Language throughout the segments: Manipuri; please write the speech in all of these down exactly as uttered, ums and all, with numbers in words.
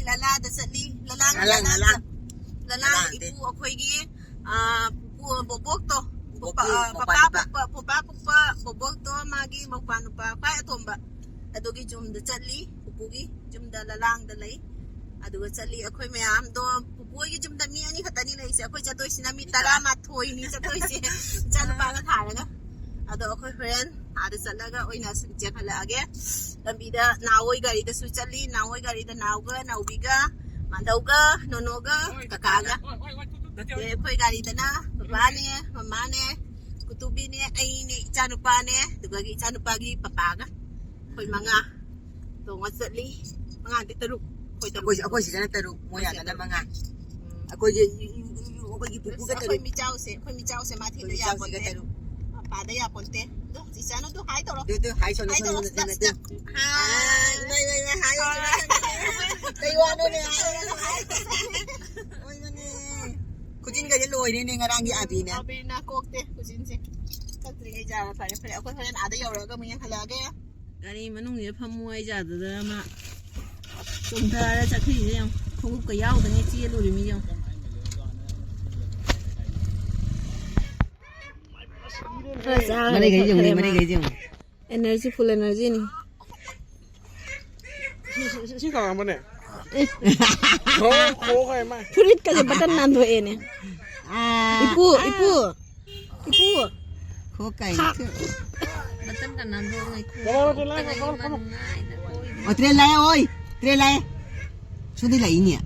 ꯂꯂꯥꯗ ꯆꯠꯂꯤ꯫ ꯂꯂꯥꯡ, ꯂꯂꯥꯡ, ꯂꯂꯥꯡ ꯂꯂꯥꯡ꯫ ꯆꯠ-, ꯂꯂꯥꯡ ꯂꯂꯥꯡꯗꯤ꯫ ꯏꯄꯨ ꯑꯩꯈꯣꯏꯒꯤ, ꯑ, ꯄꯨꯄꯨ, ꯕꯣꯕꯣꯛꯇꯣ, ꯄꯨꯄꯥ, ꯕꯣꯕꯣꯛꯀꯤ ꯑ, ꯄꯄꯥ ꯃꯧꯄꯥꯅꯤꯄꯥ꯫ ꯄꯣꯛꯄ, ꯄꯨꯄꯥ ꯄꯣꯛꯄ ꯕꯣꯕꯣꯛꯇꯣ, ꯃꯥꯒꯤ ꯃꯧꯄꯥ ꯅꯨꯄꯥ ꯈ꯭ꯋꯥꯏ ꯑꯇꯣꯝꯕ꯫ ꯑꯗꯨꯒꯤ ꯌꯨꯝꯗ ꯆꯠꯂꯤ, ꯄꯨꯄꯨꯒꯤ ꯌꯨꯝꯗ ꯂꯂꯥꯡꯗ ꯂꯩ꯫ ꯑꯗꯨꯒ ꯆꯠꯂꯤ ꯑꯩꯈꯣꯏ ꯃꯌꯥꯝꯗꯣ꯫ ꯄꯨꯄꯨꯒꯤ ꯌꯨꯝꯗ ꯃꯤ ꯑꯅꯤ ꯈꯛꯇꯅꯤ ꯂꯩꯔꯤꯁꯦ꯫ ꯑꯩꯈꯣꯏ ꯆꯠꯇꯣꯏꯁꯤꯅ ꯃꯤ ꯃꯤ ꯇꯔꯥ꯫ ꯇꯔꯥꯃꯥꯊꯣꯏꯅꯤ ꯆꯠꯇꯣꯏꯁꯦ, ꯏꯆꯥꯅꯨꯄꯥꯒ ꯊꯥꯔꯒ꯫ ꯑꯗꯣ ꯑꯩꯈꯣꯏ ꯍꯣꯔꯦꯟ ꯑꯥꯗ ꯆꯠꯂꯒ ꯑꯣꯏꯅ ꯆꯦꯟꯈꯠꯂꯛꯑꯒꯦ꯫ ꯂꯝꯕꯤꯗ ꯅꯥꯎꯍꯣꯏ ꯒꯥꯔꯤꯗꯁꯨ ꯆꯠꯂꯤ꯫ ꯅꯥꯎꯍꯣꯏ ꯒꯥꯔꯤꯗ ꯅꯥꯎꯒ, ꯅꯥꯎꯕꯤꯒ, ꯃꯥꯙꯧꯒ, ꯅꯣꯅꯣꯒ, ꯀꯀꯥꯒ꯫ ꯑꯗꯩ ꯑꯩꯈꯣꯏ ꯒꯥꯔꯤꯗꯅ ꯕꯕꯥꯅꯦ, ꯃꯃꯥꯅꯦ, ꯀꯨꯇꯨꯕꯤꯅꯦ, ꯑꯩꯅꯦ, ꯏꯆꯥꯅꯨꯄꯥꯅꯦ, ꯑꯗꯨꯒ ꯏꯆꯥꯅꯨꯄꯥꯒꯤ ꯄꯄꯥꯒ꯫ ꯑꯩꯈꯣꯏ ꯃꯉꯥ ꯇꯣꯡꯉ ꯆꯠꯂꯤ꯫ ꯃꯉꯥꯗꯤ ꯇꯔꯨꯛ꯫ ꯑꯩꯈꯣꯏ ꯇꯔꯨꯛ꯫ ꯑꯩꯈꯣꯏ, ꯑꯩꯈꯣꯏ ꯁꯤꯗꯅ ꯇꯔꯨꯛ, ꯃꯣꯏ ꯑꯩꯈꯣꯏ ꯑꯥꯗꯅ ꯁꯤꯗꯅ ꯃꯉꯥ꯫ ꯎꯝ꯫ ꯑꯩꯈꯣꯏꯒꯤ, ꯑꯩꯈꯣꯏꯒꯤ ꯄꯨꯄꯨꯒ ꯑꯩꯈꯣꯏ ꯇꯔꯨꯛ꯫ ꯃꯤꯆꯥꯎꯁꯦ, ꯑꯩꯈꯣꯏ ꯃꯤꯆꯥꯎꯁꯦ ꯃꯥ ꯑꯩꯈꯣꯏ ꯊꯤꯟꯗ ꯃꯤꯆꯥꯎꯁꯤꯒ ꯌꯥꯄꯣꯟꯇꯦ꯫ ꯇꯔꯨꯛ꯫ ꯃꯄꯥꯗ ꯌꯥꯄꯣꯟꯇꯦ꯫ ꯑꯗꯣ ꯆꯤꯆꯥꯅꯨ ꯑꯗꯨ ꯍꯥꯏ ꯇꯧꯔꯣ꯫ ꯑꯗꯨ, ꯑꯗꯨ ꯍꯥꯏ ꯁꯣꯟꯅ ꯍꯥꯏ ꯇꯧꯔꯣ꯫ ꯁꯣꯟꯅ ꯁꯤꯗ, ꯁꯤꯗ꯫ ꯁꯤꯗ꯫ ꯍꯥꯏ꯫ ꯏꯃꯥ, ꯏꯃꯥ, ꯏꯃꯥ, ꯍꯥꯏ ꯍꯥꯏ꯫ ꯁꯣꯟꯅ ꯁꯣꯟꯅ꯫ ꯀꯩ ꯋꯥꯅꯣꯅꯦ? ꯍꯥꯏ꯫ ꯑꯣꯏꯕꯅꯦ꯫ ꯈꯨꯖꯤꯟꯒꯁꯦ ꯂꯣꯏꯔꯦꯅꯦ ꯉꯔꯥꯡꯒꯤ ꯑꯥꯕꯤꯅ꯫ ꯑꯥꯕꯤꯅ ꯀꯣꯛꯇꯦ ꯈꯨꯖꯤꯟꯁꯦ꯫ ꯀꯛꯇ꯭ꯔꯤꯉꯩ ꯖꯥꯔ ꯐꯔꯦ, ꯐꯔꯦ꯫ ꯑꯩꯈꯣꯏ ꯍꯣꯔꯦꯟ ꯑꯥꯗ ꯌꯧꯔꯒ ꯑꯃꯨꯛ ꯌꯦꯡꯍꯜꯂꯛꯑꯒꯦ꯫ ꯒꯥꯔꯤ ꯃꯅꯨꯡꯁꯤꯗ ꯐꯝꯃꯨ ꯍꯥꯏꯖꯥꯗꯗꯅ ꯃꯥ ꯆꯣꯡꯊꯔ ꯆꯠꯈ꯭ꯔꯤꯁꯦ ꯌꯦꯡꯉꯨ꯫ ꯈꯣꯡꯎꯞꯀ ꯌꯥꯎꯗꯉꯩ ꯆꯦꯜꯂꯨꯔꯤꯃꯤ ꯌꯦꯡꯉꯨ꯫ ꯈꯔ ꯆꯥꯈ꯭ꯔꯦ, ꯃꯔꯩꯈꯩ ꯌꯦꯡꯉꯨꯅꯦ, ꯊꯛꯈ꯭ꯔꯦ ꯃꯥ꯫ ꯃꯔꯩꯈꯩ ꯌꯦꯡꯉꯨ꯫ Energy, full energyꯅꯤ꯫ ꯁꯤ, ꯁꯤ, ꯁꯤ, ꯁꯤ ꯀꯅꯥꯅꯣꯅꯦ? ꯈꯣ, ꯈꯣ ꯀꯥꯏ ꯃꯥ꯫ ꯐꯨꯔꯤꯠꯀꯁꯦ button ꯅꯥꯟꯊꯣꯛꯑꯦꯅꯦ꯫ ꯑꯥ, ꯏꯄꯨ, ꯑꯥ꯫ ꯏꯄꯨ, ꯏꯄꯨ꯫ ꯈꯣ ꯀꯥꯏ꯫ ꯕꯇꯟꯒ ꯅꯥꯟꯊꯣꯛꯑꯒ ꯀꯅꯥꯅꯣ ꯇ꯭ꯔꯦꯟ ꯂꯥꯛꯑꯦ? ꯀꯣꯛꯇꯒ ꯑꯣꯏ, ꯇ꯭ꯔꯦꯟ ꯂꯥꯛꯑꯦ꯫ ꯑꯣ, ꯇ꯭ꯔꯦꯟ ꯂꯥꯛꯑꯦ꯫ ꯁꯣꯝꯗꯩ ꯂꯥꯛꯏꯅꯦ꯫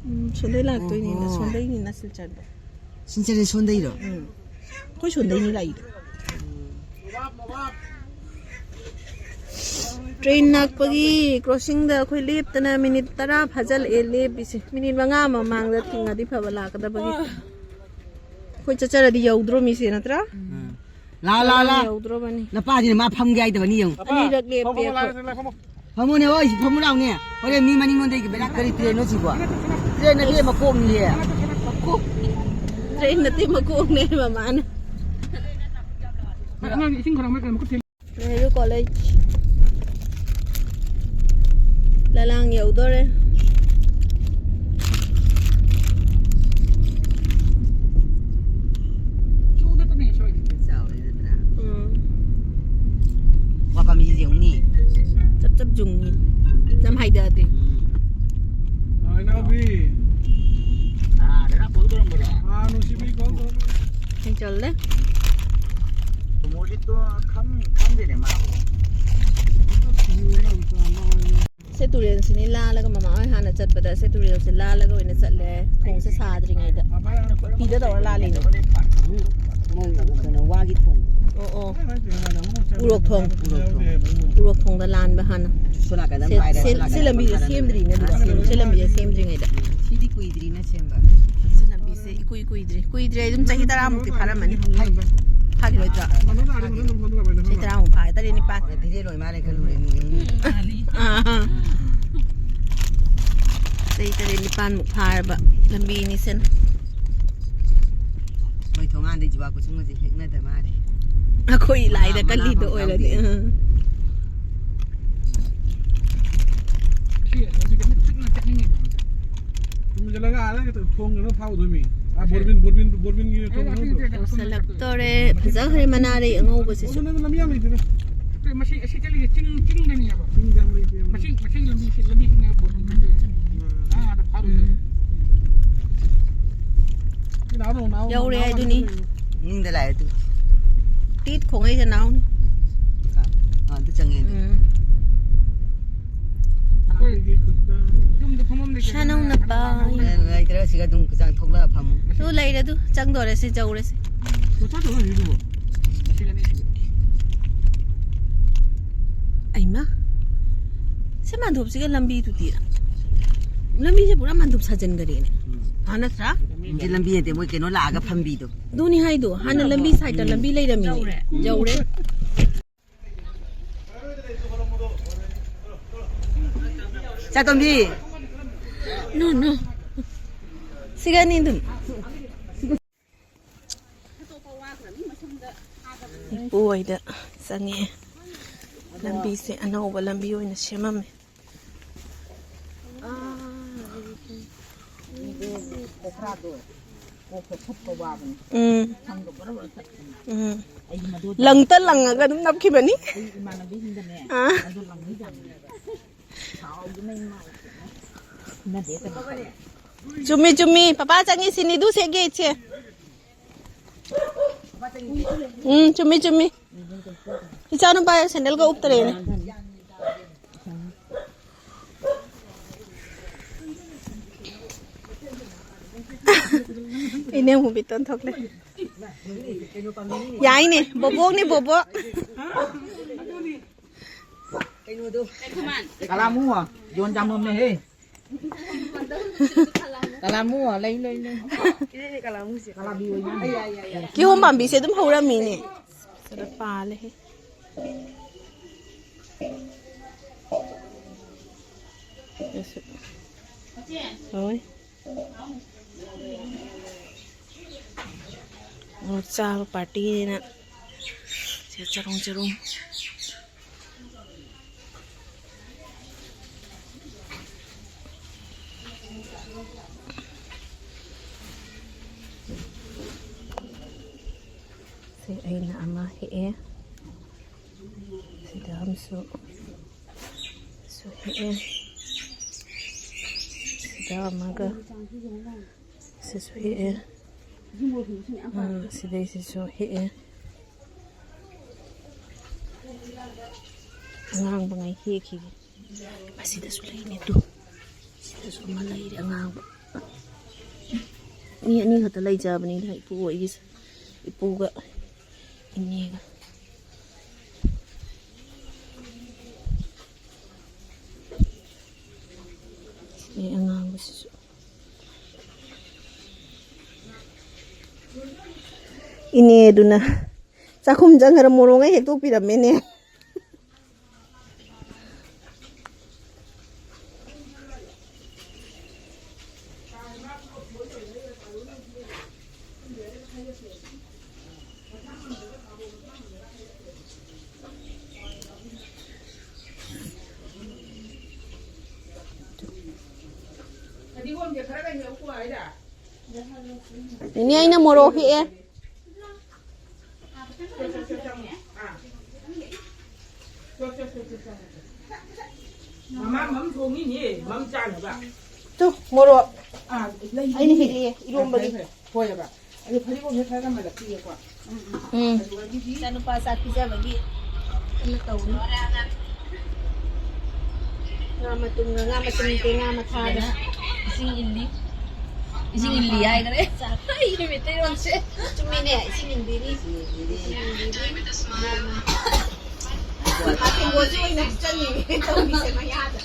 ꯎꯝ, ꯁꯣꯝꯗꯩ ꯂꯥꯛꯇꯣꯏꯅꯤꯅ, ꯑꯣꯍꯣ꯫ ꯁꯣꯝꯗꯩꯅꯤꯅ ꯁꯤꯜꯆꯔꯗ꯫ ꯁꯤꯜꯆꯔꯗꯩ ꯁꯣꯝꯗꯩꯔꯣ? ꯎꯝ꯫ ꯑꯩꯈꯣꯏ ꯁꯣꯝꯗꯩꯅꯤ ꯂꯥꯛꯏꯗꯣ꯫ ꯇ꯭ꯔꯦꯟ ꯂꯥꯛꯄꯒꯤ crossingꯗ ꯑꯩꯈꯣꯏ ꯂꯦꯞꯇꯅ minute ꯇꯔꯥ ꯐꯥꯖꯤꯜꯂꯛꯑꯦ ꯂꯦꯞꯄꯤꯁꯦ꯫ Minute ꯃꯉꯥ ꯃꯃꯥꯡꯗ ꯊꯤꯡꯉꯗꯤ ꯐꯕ ꯂꯥꯛꯀꯗꯕꯒꯤ꯫ ꯑꯩꯈꯣꯏ ꯆꯠꯆꯔꯗꯤ ꯌꯧꯗ꯭ꯔꯣꯃꯤꯁꯦ ꯅꯠꯇ꯭ꯔꯥ? ꯎꯝ꯫ ꯂꯥ, ꯂꯥ, ꯂꯥ꯫ ꯌꯧꯗ꯭ꯔꯣꯕꯅꯤ꯫ ꯅꯄꯥꯁꯤꯅ ꯃꯥ ꯐꯝꯒꯦ ꯍꯥꯏꯗꯕꯅꯤ ꯌꯦꯡꯉꯨ꯫ ꯑꯅꯤꯔꯛ ꯂꯦꯞꯄꯦ ꯑꯩꯈꯣꯏ꯫ ꯐꯝꯃꯣꯅꯦ, ꯍꯣꯏ, ꯐꯝꯃꯨ ꯂꯥꯎꯅꯦ꯫ ꯍꯣꯔꯦꯟ ꯃꯤ ꯃꯅꯤꯡꯉꯣꯟꯗꯒꯤ ꯕꯦꯔꯥ ꯀꯔꯤ ꯇ꯭ꯔꯦꯟꯅꯣ ꯁꯤꯕꯣ? ꯇ꯭ꯔꯦꯟ ꯅꯠꯇꯦ, ꯃꯀꯣꯛꯅꯤꯌꯦ꯫ ꯃꯀꯣꯛ꯫ ꯇ꯭ꯔꯦꯟ ꯅꯠꯇꯦ, ꯃꯀꯣꯛꯅꯦ ꯃꯃꯥꯅ꯫ ꯑꯉꯥꯡ ꯏꯁꯤꯡ ꯈꯔ ꯑꯃ ꯀꯩꯅꯣ ꯃꯈꯨꯠ ꯊꯤꯜ- ꯅꯦꯍꯔꯨ ꯀꯣꯂꯦꯖ꯫ ꯂꯂꯥꯡ ꯌꯧꯗꯣꯔꯦ꯫ ꯆꯜꯂꯦ꯫ ꯁꯨꯃꯣꯁꯤꯠꯇꯣ ꯈꯪ-, ꯈꯪꯗꯦꯅꯦ ꯃꯥꯕꯨ꯫ ꯁꯦ ꯇꯨꯔꯦꯜꯁꯤꯅꯤ ꯂꯥꯜꯂꯒ, ꯃꯃꯥ ꯍꯣꯏ ꯍꯥꯟꯅ ꯆꯠꯄꯗ ꯁꯦ ꯇꯨꯔꯦꯜꯁꯦ ꯂꯥꯜꯂꯒ ꯑꯣꯏꯅ ꯆꯠꯂꯦ, ꯊꯣꯡꯁꯦ ꯁꯥꯗ꯭ꯔꯤꯉꯩꯗ꯫ ꯐꯤꯗ ꯇꯧꯔ ꯂꯥꯜꯂꯤꯅꯦ꯫ ꯀꯩꯅꯣ, ꯋꯥꯒꯤ ꯊꯣꯡ꯫ ꯑꯣ, ꯑꯣ꯫ ꯎꯔꯣꯛ ꯊꯣꯡ꯫ ꯎꯔꯣꯛ ꯊꯣꯡ꯫ ꯎꯔꯣꯛ ꯊꯣꯡꯗ ꯂꯥꯟꯕ ꯍꯥꯟꯅ꯫ ꯁꯣꯝ ꯅꯥꯀꯟꯗ ꯁꯦ-, ꯄꯥꯏꯔꯦ, ꯁꯦ-, ꯁꯣꯝ ꯁꯤ ꯅꯥꯀꯟꯗ ꯂꯝꯕꯤꯁꯦ ꯄꯥꯏꯔꯦ꯫ ꯁꯦꯝꯗ꯭ꯔꯤꯅꯦ ꯑꯗꯨꯗ꯫ ꯁꯤ ꯂꯝꯕꯤꯁꯦ ꯁꯦꯝꯗ꯭ꯔꯤꯉꯩꯗ꯫ ꯁꯤꯗꯤ ꯀꯨꯏꯗ꯭ꯔꯤꯅ ꯁꯦꯝꯕ꯫ ꯁꯤ ꯂꯝꯕꯤꯁꯦ ꯏꯀꯨꯏ ꯀꯨꯏꯗ꯭ꯔꯤ꯫ ꯀꯨꯏꯗ꯭ꯔꯤ ꯑꯗꯨꯝ ꯆꯍꯤ ꯇꯔꯥꯃꯨꯛꯇꯤ ꯐꯥꯔꯝꯃꯅꯤ꯫ ꯐꯥꯈꯤꯔꯣꯏꯗ꯭ꯔꯣ? ꯆꯍꯤ ꯇꯔꯥꯃꯨꯛ ꯐꯥꯔꯦ, ꯇꯔꯦꯠ ꯅꯤꯄꯥꯜ꯫ ꯐꯤꯔꯦꯜ ꯑꯣꯏ ꯃꯥꯜꯂꯦ ꯈꯜꯂꯨꯔꯦ ꯃꯤ꯫ ꯑꯥ꯫ ꯆꯍꯤ ꯇꯔꯦꯠ ꯅꯤꯄꯥꯜꯃꯨꯛ ꯐꯥꯔꯕ ꯂꯝꯕꯤꯅꯤ ꯁꯤꯅ꯫ ꯃꯣꯏ ꯊꯣꯡꯒꯥꯟꯗꯩ ꯖꯨꯕꯥ ꯀꯨꯁꯨꯝꯒꯁꯦ ꯍꯦꯛꯅꯗ ꯃꯥꯜꯂꯦ꯫ ꯑꯩꯈꯣꯏ ꯂꯥꯏꯗ ꯃꯅꯥ ꯀꯜꯂꯤꯗꯣ ꯐꯝ ꯑꯣꯏꯔꯗꯤ꯫ ꯌꯥꯎꯗꯦ꯫ ꯑꯥ꯫ ꯁꯤ ꯍꯧꯖꯤꯛ ꯑꯃꯨꯛ ꯆꯤꯛꯅ ꯆꯠꯅꯤꯡꯉꯤꯕ꯫ ꯆꯨꯝꯁꯤꯜꯂꯒ ꯑꯥꯗ ꯊꯣꯡ ꯀꯩꯅꯣ ꯐꯥꯎꯗꯣꯏꯃꯤ꯫ ꯑꯥ, ꯕꯣꯔꯕꯤꯟ, ꯕꯣꯔꯕꯤꯟ, ꯕꯣꯔꯕꯤꯟꯒꯤ ꯊꯣꯡ ꯀꯩꯅꯣꯗꯣ꯫ ꯌꯧꯁꯜꯂꯛꯇꯣꯔꯦ꯫ ꯐꯖꯈ꯭ꯔꯦ ꯃꯅꯥꯔꯩ ꯑꯉꯧꯕꯁꯤꯁꯨ꯫ ꯑꯗꯨꯅ ꯂꯝꯕꯤ ꯌꯥꯝ ꯂꯩꯇꯦꯗ꯫ ꯃꯁꯤ, ꯑꯁꯤ ꯆꯠꯂꯤꯁꯦ ꯆꯤꯡ, ꯆꯤꯡꯗꯅꯦꯕ꯫ ꯆꯤꯡ ꯌꯥꯝ ꯂꯩꯇꯦ꯫ ꯃꯁꯤ, ꯃꯁꯤ ꯂꯝꯕꯤꯁꯦ, ꯂꯝꯕꯤꯁꯤꯅ ꯕꯣꯔꯕꯤꯟ ꯆꯠꯇꯣꯏꯁꯦ꯫ ꯑꯥ, ꯑꯥꯗ ꯐꯥꯔꯨꯗꯣꯏꯅꯦ꯫ ꯎꯝ꯫ ꯌꯧꯔꯦ ꯍꯥꯏꯗꯨꯅꯤ꯫ ꯅꯤꯡꯗ ꯂꯥꯛꯑꯦ ꯑꯗꯨ꯫ ꯇꯤꯠ ꯈꯣꯡꯉꯩꯁꯦ ꯅꯥꯎꯅꯤ꯫ ꯑꯥ, ꯑꯗꯨ ꯆꯪꯉꯦ ꯑꯗꯨ꯫ ꯎꯝ꯫ ꯑꯩꯈꯣꯏ ꯌꯨꯝꯗ ꯐꯝꯐꯝ ꯂꯩꯇꯗꯅ ꯁꯥꯅꯧꯅ ꯄꯥꯏ꯫ ꯂꯩꯇ꯭ꯔꯦ, ꯁꯤꯒ ꯑꯗꯨꯝ ꯆꯪ ꯊꯣꯛꯂꯛꯑ ꯐꯝꯃꯨ꯫ ꯑꯗꯨ ꯂꯩꯔꯦ ꯑꯗꯨ꯫ ꯆꯪꯗꯣꯔꯦ ꯁꯤ ꯌꯧꯔꯦ ꯁꯤ꯫ ꯄꯣꯠꯆꯥ ꯇꯧꯔ ꯍꯧꯖꯤꯛꯇꯨꯕꯨ꯫ ꯑꯩꯃ꯫ ꯁꯤ ꯃꯥꯟꯗꯣꯞꯁꯤꯒ ꯂꯝꯕꯤꯗꯨꯗꯤ꯫ ꯂꯝꯕꯤꯁꯦ ꯄꯨꯔꯥ ꯃꯥꯟꯗꯣꯞ ꯁꯥꯖꯟꯈꯔꯦꯅꯦ꯫ ꯎꯝ꯫ ꯍꯥ, ꯅꯠꯇ꯭ꯔꯥ? ꯁꯤ ꯂꯝꯕꯤ ꯅꯠꯇꯦ, ꯃꯣꯏ ꯀꯩꯅꯣ ꯂꯥꯛꯑꯒ ꯐꯝꯕꯤꯗꯣ꯫ ꯑꯗꯨꯅꯤ ꯍꯥꯏꯗꯣ꯫ ꯍꯥꯟꯅ ꯂꯝꯕꯤ ꯁꯥꯏꯠꯇ ꯎꯝ꯫ ꯂꯝꯕꯤ ꯂꯩꯔꯝꯃꯤꯅꯦ꯫ ꯌꯧꯔꯦ꯫ ꯌꯧꯔꯦ꯫ ꯆꯥꯇꯣꯝꯕꯤ꯫ No, no. ꯁꯤꯒ ꯑꯅꯤ ꯑꯗꯨꯝ꯫ ꯏꯄꯨ ꯍꯣꯏꯗ ꯆꯪꯉꯛꯑꯦ꯫ ꯂꯝꯕꯤꯁꯦ ꯑꯅꯧꯕ ꯂꯝꯕꯤ ꯑꯣꯏꯅ ꯁꯦꯝꯃꯝꯃꯦ꯫ ꯎꯝ꯫ ꯎꯝ꯫ ꯂꯪꯇ ꯂꯪꯉꯒ ꯑꯗꯨꯝ ꯅꯞꯈꯤꯕꯅꯤ꯫ ꯑꯥ꯫ ꯆꯨꯝꯃꯤ, ꯆꯨꯝꯃꯤ꯫ ꯄꯄꯥ ꯆꯪꯉꯤ, ꯁꯤꯅꯤꯗꯨ ꯁꯦꯒꯦ ꯏꯆꯦ꯫ ꯎꯝ, ꯆꯨꯝꯃꯤ, ꯆꯨꯝꯃꯤ꯫ ꯏꯆꯥꯅꯨꯄꯥ ꯁꯦꯟꯗꯜꯒ ꯎꯞꯇꯔꯦꯅꯦ꯫ ꯏꯅꯦ ꯑꯃꯨꯕꯤ ꯇꯣꯟꯊꯣꯛꯂꯦ꯫ ꯌꯥꯏꯅꯦ, ꯕꯣꯕꯣꯛꯅꯦ, ꯕꯣꯕꯣꯛ꯫ ꯀꯂꯥꯃꯨ, ꯌꯣꯟ ꯆꯥꯃꯝꯅꯦꯍꯦ꯫ ꯀꯂꯥꯃꯨ, ꯂꯩ, ꯂꯩ, ꯂꯩ꯫ ꯀꯂꯥꯕꯤ ꯑꯣꯏꯅ꯫ ꯀꯤꯍꯣꯝ ꯄꯥꯝꯕꯤꯁꯦ ꯑꯗꯨꯝ ꯍꯧꯔꯝꯃꯤꯅꯦ꯫ ꯁꯤꯗ ꯄꯥꯜꯂꯦꯍꯦ꯫ ꯑꯗꯨꯁꯨ꯫ ꯍꯣꯏ꯫ ꯑꯣ, ꯆꯥꯕ ꯄꯥꯔꯇꯤꯅꯤꯅ꯫ ꯁꯦ ꯆꯔꯣꯡ ꯆꯔꯣꯡ꯫ ꯁꯤ ꯑꯩꯅ ꯑꯃ ꯍꯦꯛꯑꯦ꯫ ꯁꯤꯗ ꯑꯃꯁꯨ ꯁꯨ ꯍꯦꯛꯑꯦ꯫ ꯁꯤꯗ ꯑꯃꯒ ꯁꯤꯁꯨ ꯍꯦꯛꯑꯦ꯫ ꯑꯥ, ꯁꯤꯗꯩꯁꯤꯁꯨ ꯍꯦꯛꯑꯦ꯫ ꯑꯉꯥꯡꯕꯉꯩ ꯍꯦꯛꯈꯤꯒꯦ꯫ ꯃꯁꯤꯗꯁꯨ ꯂꯩꯅꯦ ꯇꯨ꯫ ꯁꯤꯗꯁꯨ ꯑꯃ ꯂꯩꯔꯦ ꯑꯉꯥꯡꯕ꯫ ꯃꯤ ꯑꯅꯤ ꯈꯛꯇ ꯂꯩꯖꯕꯅꯤꯗ ꯏꯄꯨ ꯍꯣꯏꯒꯤꯁꯦ꯫ ꯏꯄꯨꯒ ꯏꯅꯦꯒ꯫ ꯁꯤ ꯑꯉꯥꯡꯕꯁꯤꯁꯨ꯫ ꯏꯅꯦꯗꯨꯅ ꯆꯥꯛꯈꯨꯝ ꯆꯪꯈ꯭ꯔ ꯃꯣꯔꯣꯛꯉꯩ ꯍꯦꯛꯇꯣꯛꯄꯤꯔꯝꯃꯦꯅꯦ꯫ ꯐꯗꯤꯒꯣꯝꯁꯦ ꯈꯔꯒ ꯍꯦꯛꯎꯀꯣ ꯍꯥꯏꯔ? ꯅꯦꯅꯦ, ꯑꯩꯅ ꯃꯣꯔꯣꯛ ꯍꯦꯛꯑꯦ꯫ ꯃꯃꯥ ꯃꯝ ꯊꯣꯡꯉꯤꯅꯦ, ꯃꯝ ꯆꯥꯅꯕ꯫ ꯇꯨ, ꯃꯣꯔꯣꯛ꯫ ꯑꯥ, ꯂꯩ꯫ ꯑꯩꯅ ꯍꯦꯛꯑꯦ, ꯏꯔꯣꯝꯕꯒꯤ꯫ ꯐꯔꯦ, ꯐꯔꯦ꯫ ꯍꯣꯏꯑꯕ꯫ ꯑꯗꯨ ꯐꯗꯤꯒꯣꯝꯁꯦ ꯈꯔ ꯀꯃꯥꯏꯅ ꯄꯤꯒꯦꯀꯣ? ꯎꯝ꯫ ꯑꯗꯨꯒ ꯑꯗꯨꯗꯤ ꯏꯆꯥꯅꯨꯄꯥ ꯆꯥꯛ ꯄꯤꯖꯕꯒꯤ ꯀꯟꯅ ꯇꯧꯔꯤ꯫ ꯉꯥ ꯃꯇꯨꯝꯒ ꯉꯥ ꯃꯇꯨꯝ ꯅꯠꯇꯦ, ꯉꯥ ꯃꯊꯥꯗ꯫ ꯏꯁꯤꯡ ꯏꯜꯂꯤ꯫ ꯏꯁꯤꯡ ꯏꯜꯂꯤ ꯍꯥꯏꯈ꯭ꯔꯦ꯫ ꯑꯩ ꯅꯨꯃꯤꯠꯇꯩ ꯌꯣꯟꯁꯦ꯫ ꯆꯨꯝꯃꯤꯅꯦ, ꯏꯁꯤꯡ ꯏꯟꯕꯤꯔꯤ꯫ ꯏꯁꯤꯡ ꯏꯟꯕꯤꯔꯤ꯫ ꯃꯥ ꯇꯦꯡꯀꯣꯠꯁꯦ ꯑꯣꯏꯅ ꯍꯨꯠꯆꯟꯅꯤꯡꯉꯦ ꯇꯧꯔꯤꯁꯦ ꯃꯌꯥꯗ꯫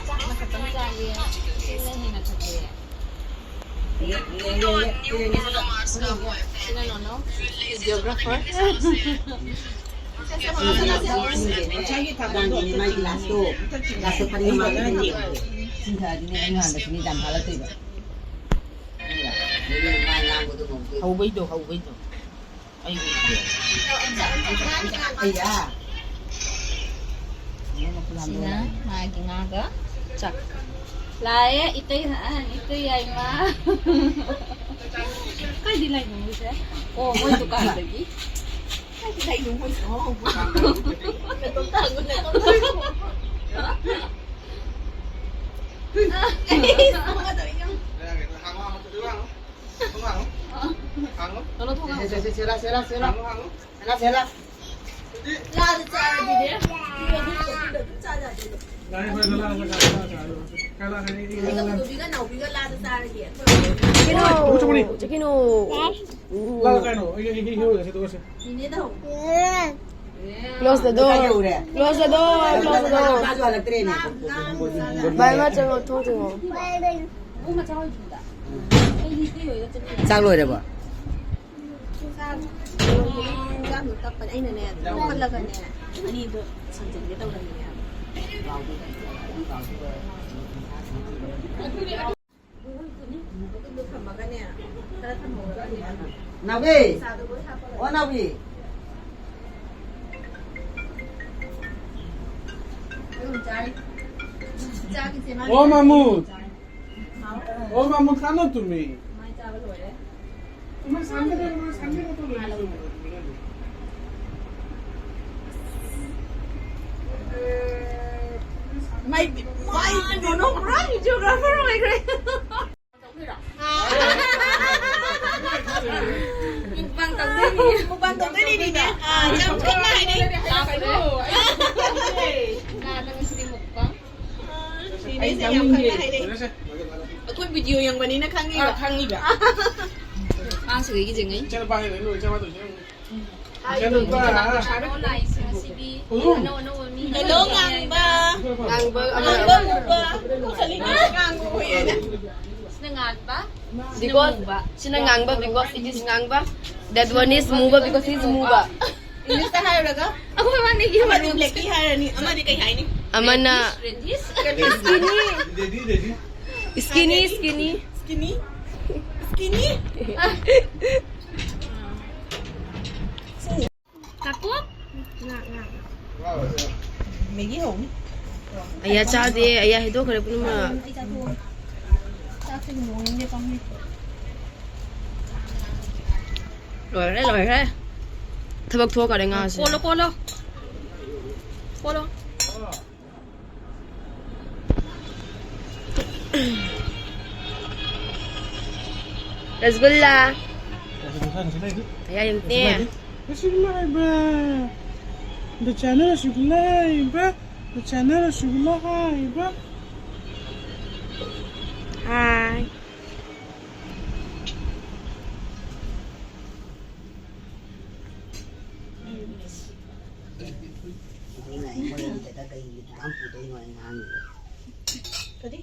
ꯆꯥꯛꯅ ꯈꯛꯇꯪ ꯆꯥꯒꯦ꯫ ꯏꯁꯤꯡꯅ ꯍꯦꯟꯅ ꯊꯛꯀꯦ꯫ ꯁꯤꯅ ꯅꯣꯅꯣ, videographer꯫ ꯉꯁꯥꯏꯒꯤ ꯊꯥꯕꯜꯗꯣ ꯑꯝꯇ ꯊꯤꯡꯉꯤꯅꯦ꯫ ꯏꯁꯤꯡ ꯊꯛꯑꯗꯤꯅꯦ ꯅꯪ ꯍꯥꯟꯅ ꯁꯤꯅꯤ ꯌꯥꯝ ꯍꯥꯜꯂꯛꯇꯣꯏꯕ꯫ ꯍꯧꯕꯩꯗꯣ, ꯍꯧꯕꯩꯗꯣ꯫ ꯑꯩ ꯎꯗ꯭ꯔꯦ꯫ ꯑꯩꯌꯥ꯫ ꯁꯤꯅ ꯃꯥꯒꯤ ꯉꯥꯒ ꯆꯥꯛ꯫ ꯂꯥꯛꯑꯦ, ꯏꯇꯩ, ꯑ, ꯏꯇꯩ ꯌꯥꯏꯃ꯫ ꯀꯥꯏꯗꯤ ꯂꯥꯛꯏꯅꯣ ꯃꯣꯏꯁꯦ? ꯑꯣ, ꯃꯣꯏ ꯗꯨꯀꯥꯟꯗꯒꯤ꯫ ꯀꯥꯏꯗꯤ ꯂꯥꯛꯏꯅꯣ ꯃꯣꯏꯁꯦ? ꯑꯣ, ꯅꯇꯣꯝꯇ ꯍꯪꯉꯨ, ꯅꯇꯣꯝꯇ ꯍꯪꯉꯨ꯫ ꯑꯩ ꯁꯨꯃꯥꯏꯅ ꯇꯧꯔꯤ, ꯌꯦꯡꯉꯨ꯫ ꯍꯥꯡꯉꯣ, ꯍꯥꯡꯉꯣ꯫ ꯍꯥꯡꯉꯣ꯫ ꯀꯩꯅꯣ ꯊꯣꯡ ꯍꯥꯡꯉꯣ꯫ ꯁꯦ, ꯁꯦ, ꯁꯦ, ꯁꯦ, ꯁꯦ, ꯁꯦ, ꯁꯦ, ꯁꯦ, ꯁꯦ꯫ ꯍꯥꯡꯉꯣ, ꯍꯥꯡꯉꯣ꯫ ꯁꯦ, ꯁꯦ, ꯁꯦ꯫ ꯂꯥꯗ ꯆꯥꯔꯗꯤꯅꯦ꯫ ꯁꯤꯗ ꯑꯗꯨꯝ, ꯑꯗꯨꯝ ꯆꯥ ꯌꯥꯗꯣꯏꯅꯦ꯫ ꯂꯥꯏ ꯍꯣꯏ ꯂꯣꯂꯥ ꯍꯣꯏ ꯂꯥꯛꯑꯣ꯫ ꯀꯥꯏ ꯂꯥꯛꯀꯅꯤ? ꯑꯩ ꯀꯩꯅꯣ, ꯅꯥꯎꯕꯤꯒ ꯂꯥꯗ ꯆꯥꯔꯒꯦ꯫ ꯑꯩꯈꯣꯏ ꯆꯠꯈꯤꯅꯨ, ꯆꯠꯈꯤꯅꯨ꯫ ꯂꯥꯛꯑꯣ ꯀꯩꯅꯣ? ꯑꯩ, ꯑꯩ, ꯑꯩ ꯍꯦꯔꯣꯗ ꯆꯠꯇꯣꯛꯑꯁꯦ꯫ ꯅꯦꯅꯦꯗ ꯍꯪꯉꯨ꯫ Close the door. ꯀꯩꯗꯧꯔꯦ? Close the door. Close the door. ꯃꯥꯁꯨ ꯍꯜꯂꯛꯇ꯭ꯔꯦꯅꯦ꯫ ꯚꯥꯏ, ꯃꯥ ꯆꯪꯉꯣ, ꯊꯣꯡ ꯊꯤꯡꯉꯣ꯫ ꯆꯥꯛ ꯂꯣꯏꯔꯕꯣ? ꯆꯥꯛ, ꯆꯥꯛ ꯇꯞꯄꯅꯦ꯫ ꯑꯩꯅꯅꯦ, ꯂꯧꯈꯠꯂꯒꯅꯦ, ꯑꯅꯤꯗꯣ ꯁꯝꯖꯤꯟꯒꯦ ꯇꯧꯔꯝꯃꯤꯅꯦ ꯍꯥꯏꯕ꯫ ꯅꯥꯎꯕꯤ! ꯆꯥꯗꯣ ꯂꯣꯏ ꯍꯥꯞꯄꯒ ꯑꯣ, ꯅꯥꯎꯕꯤ! ꯑꯗꯨꯝ ꯆꯥꯔꯤ꯫ ꯆꯥꯒꯤꯁꯦ ꯃꯥ ꯑꯣ, ꯃꯥꯃꯨ! ꯆꯥꯔꯤ꯫ ꯍꯥꯎ꯫ ꯑꯣ, ꯃꯥꯃꯨ, ꯀꯥꯟꯅ ꯇꯨꯝꯃꯤ꯫ ꯃꯥꯏ ꯆꯥꯕ ꯂꯣꯏꯔꯦ꯫ ꯏꯃꯥ, ꯁꯥꯟꯅꯗꯦ, ꯏꯃꯥ, ꯁꯥꯟꯅꯗꯦ, ꯏꯃꯥ, ꯂꯧꯔꯦ꯫ ꯃꯥꯏ ꯄꯤꯛ ꯀꯩꯅꯣ, ꯄꯨꯔꯥ videographer ꯑꯣꯏꯈ꯭ꯔꯦ꯫ ꯃꯨꯛꯕꯥꯡ ꯇꯧꯗꯣꯏꯅꯤ꯫ ꯃꯨꯛꯕꯥꯡ ꯇꯧꯗꯣꯏꯅꯤꯅꯦ꯫ ꯑꯥ, ꯌꯥꯝ ꯈꯪꯅ ꯍꯥꯏꯅꯩ꯫ ꯂꯥꯛꯀꯅꯨ꯫ ꯂꯥꯛꯀꯅꯨ ꯁꯤꯗꯤ ꯃꯨꯛꯕꯥꯡ꯫ ꯁꯤꯅꯦꯁꯦ ꯌꯥꯝ ꯈꯪꯅ ꯍꯥꯏꯅꯩ꯫ ꯑꯩꯈꯣꯏ video ꯌꯦꯡꯕꯅꯤꯅ ꯈꯪꯉꯤꯕ꯫ ꯑꯥ, ꯈꯪꯉꯤꯕ꯫ ꯃꯥ ꯁꯤꯗꯒꯤ ꯌꯦꯡꯉꯩ꯫ ꯏꯆꯥꯅꯨꯄꯥ ꯍꯥꯏꯔꯦ, ꯅꯣꯏ ꯏꯆꯥꯅꯨꯄꯥ ꯇꯧꯁꯦ꯫ ꯏꯆꯥꯅꯨꯄꯥ꯫ ꯂꯥꯛꯏꯁꯦ ꯉꯁꯤꯗꯤ ꯎꯝ꯫ ꯑꯅꯧ ꯑꯅꯧꯕ ꯃꯤ ꯍꯜꯂꯣ, ꯉꯥꯡꯕ꯫ ꯉꯥꯡꯕ ꯑꯃ꯫ ꯉꯥꯡꯕ ꯃꯨꯕ꯫ ꯀꯧꯁꯜꯂꯤꯅꯦ꯫ ꯉꯥꯡꯕ ꯑꯣꯏꯌꯦꯅ꯫ ꯁꯤꯅ ꯉꯥꯟꯕ꯫ Because, ꯁꯤꯅ ꯉꯥꯡꯕ, because it is ꯉꯥꯡꯕ꯫ That one is ꯃꯨꯕ, because it is ꯃꯨꯕ꯫ English ꯇ ꯍꯥꯏꯔꯨꯔꯒ ꯑꯩꯈꯣꯏ ꯃꯥꯅ ꯑꯃꯗꯤ black ꯀꯤ ꯍꯥꯏꯔꯅꯤ, ꯑꯃꯗꯤ ꯀꯩ ꯍꯥꯏꯅꯤ? ꯑꯃꯅ reddish, reddish꯫ Skinny꯫ Daddy, daddy꯫ Skinny, skinny꯫ Skinny? Skinny? ꯀꯥꯀꯨ? ꯃꯦꯒꯤ ꯍꯧꯅꯤ꯫ ꯑꯌꯥ ꯆꯥꯗꯦ, ꯑꯌꯥ ꯍꯩꯗꯣꯛꯈ꯭ꯔꯦ ꯄꯨꯝꯅꯃꯛ꯫ ꯂꯣꯏꯈ꯭ꯔꯦ, ꯂꯣꯏꯈ꯭ꯔꯦ꯫ ꯊꯕꯛ ꯊꯣꯛꯈꯔꯦ ꯉꯥꯁꯦ꯫ ꯀꯣꯜꯂꯣ, ꯀꯣꯜꯂꯣ꯫ ꯀꯣꯜꯂꯣ꯫ ꯔꯁꯒꯨꯜꯂꯥ꯫ ꯀꯌꯥ ꯌꯦꯡꯉꯛꯇꯦ꯫ ꯔꯁꯒꯨꯜꯂꯥ ꯍꯥꯏꯕ꯫ ꯗ ꯆꯥꯅ ꯔꯁꯒꯨꯜꯂꯥ ꯍꯥꯏꯕ꯫ ꯗ ꯆꯥꯅ ꯔꯁꯒꯨꯜꯂꯥ ꯍꯥꯏꯕ꯫ ꯍꯥꯏ꯫ ꯀꯔꯤ?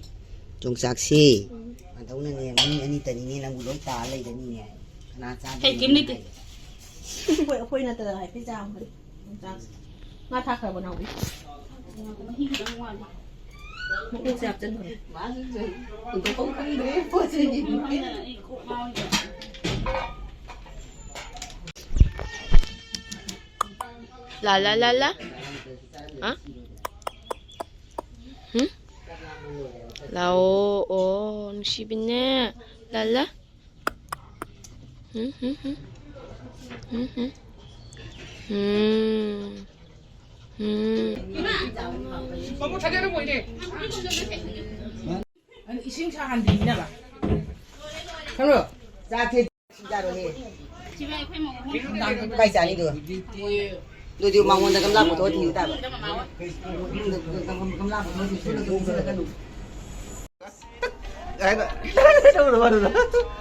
ꯌꯣꯡꯆꯥꯛꯁꯤ꯫ ꯎꯝ꯫ ꯃꯗꯧꯅꯅꯦ, ꯃꯤ ꯑꯅꯤꯇꯅꯤꯅꯦ ꯅꯪꯕꯨ ꯂꯣꯏ ꯇꯥ ꯂꯩꯔꯅꯤꯅꯦ꯫ ꯀꯅꯥ ꯆꯥꯗꯣꯏꯅꯣ ꯀꯩꯝ ꯂꯩꯇꯦ꯫ ꯍꯥꯏ? ꯑꯩꯈꯣꯏ, ꯑꯩꯈꯣꯏ ꯅꯠꯇꯅ ꯍꯥꯏꯐꯦꯠ ꯆꯥꯕꯅꯤ꯫ ꯌꯣꯡꯆꯥꯛꯁꯦ꯫ ꯉꯥ ꯊꯥꯛꯈ꯭ꯔꯕꯣ ꯅꯥꯎꯕꯤ? ꯃꯍꯤ ꯈꯤꯇꯪ ꯋꯥꯠꯂꯤ꯫ ꯃꯀꯣꯛꯁꯦ ꯍꯥꯞꯆꯤꯟꯈ꯭ꯔꯦ꯫ ꯍꯨꯟꯗꯣꯛꯐꯝ ꯈꯪꯗ꯭ꯔꯦ, ꯄꯣꯠ ꯆꯩ꯫ ꯑꯩ ꯀꯣꯛ ꯉꯥꯎꯔꯤꯕ꯫ ꯂꯥ ꯂꯥ ꯂꯥ ꯂꯥ꯫ ꯍꯥ? ꯍꯨꯝ? ꯂꯥꯛꯑꯣ꯫ ꯑꯣ, ꯅꯨꯡꯁꯤꯕꯤꯅꯦ꯫ ꯂꯥ ꯂꯥ꯫ ꯍꯨꯝ, ꯍꯨꯝ, ꯍꯨꯝ꯫ ꯍꯨꯝ, ꯍꯨꯝ꯫ ꯍꯨꯝ꯫ ꯍꯨꯝ꯫ ꯃꯃꯨꯠ ꯊꯥꯗꯔ ꯃꯣꯏꯅꯦ꯫ ꯑꯗꯨ ꯏꯁꯤꯡ ꯁꯥꯍꯟꯕꯤꯅꯕ꯫ ꯈꯪꯉꯣ? ꯆꯥꯛꯁꯦ ꯏꯁꯤꯡ ꯆꯥꯔꯣꯍꯦ꯫ ꯀꯥꯏ ꯆꯥꯅꯤꯗꯨ? ꯑꯗꯨꯗꯤ ꯃꯉꯣꯟꯗ ꯒꯝꯂꯥ ꯄꯨꯊꯣꯛꯑ ꯊꯤꯕ ꯇꯥꯕ꯫ ꯒꯝꯂꯥ ꯄꯨꯊꯣꯛꯑ ꯊꯤꯕ ꯇꯥꯕ꯫ ꯍꯥꯏꯅ ꯇꯧꯗꯕ ꯑꯗꯨꯗ꯫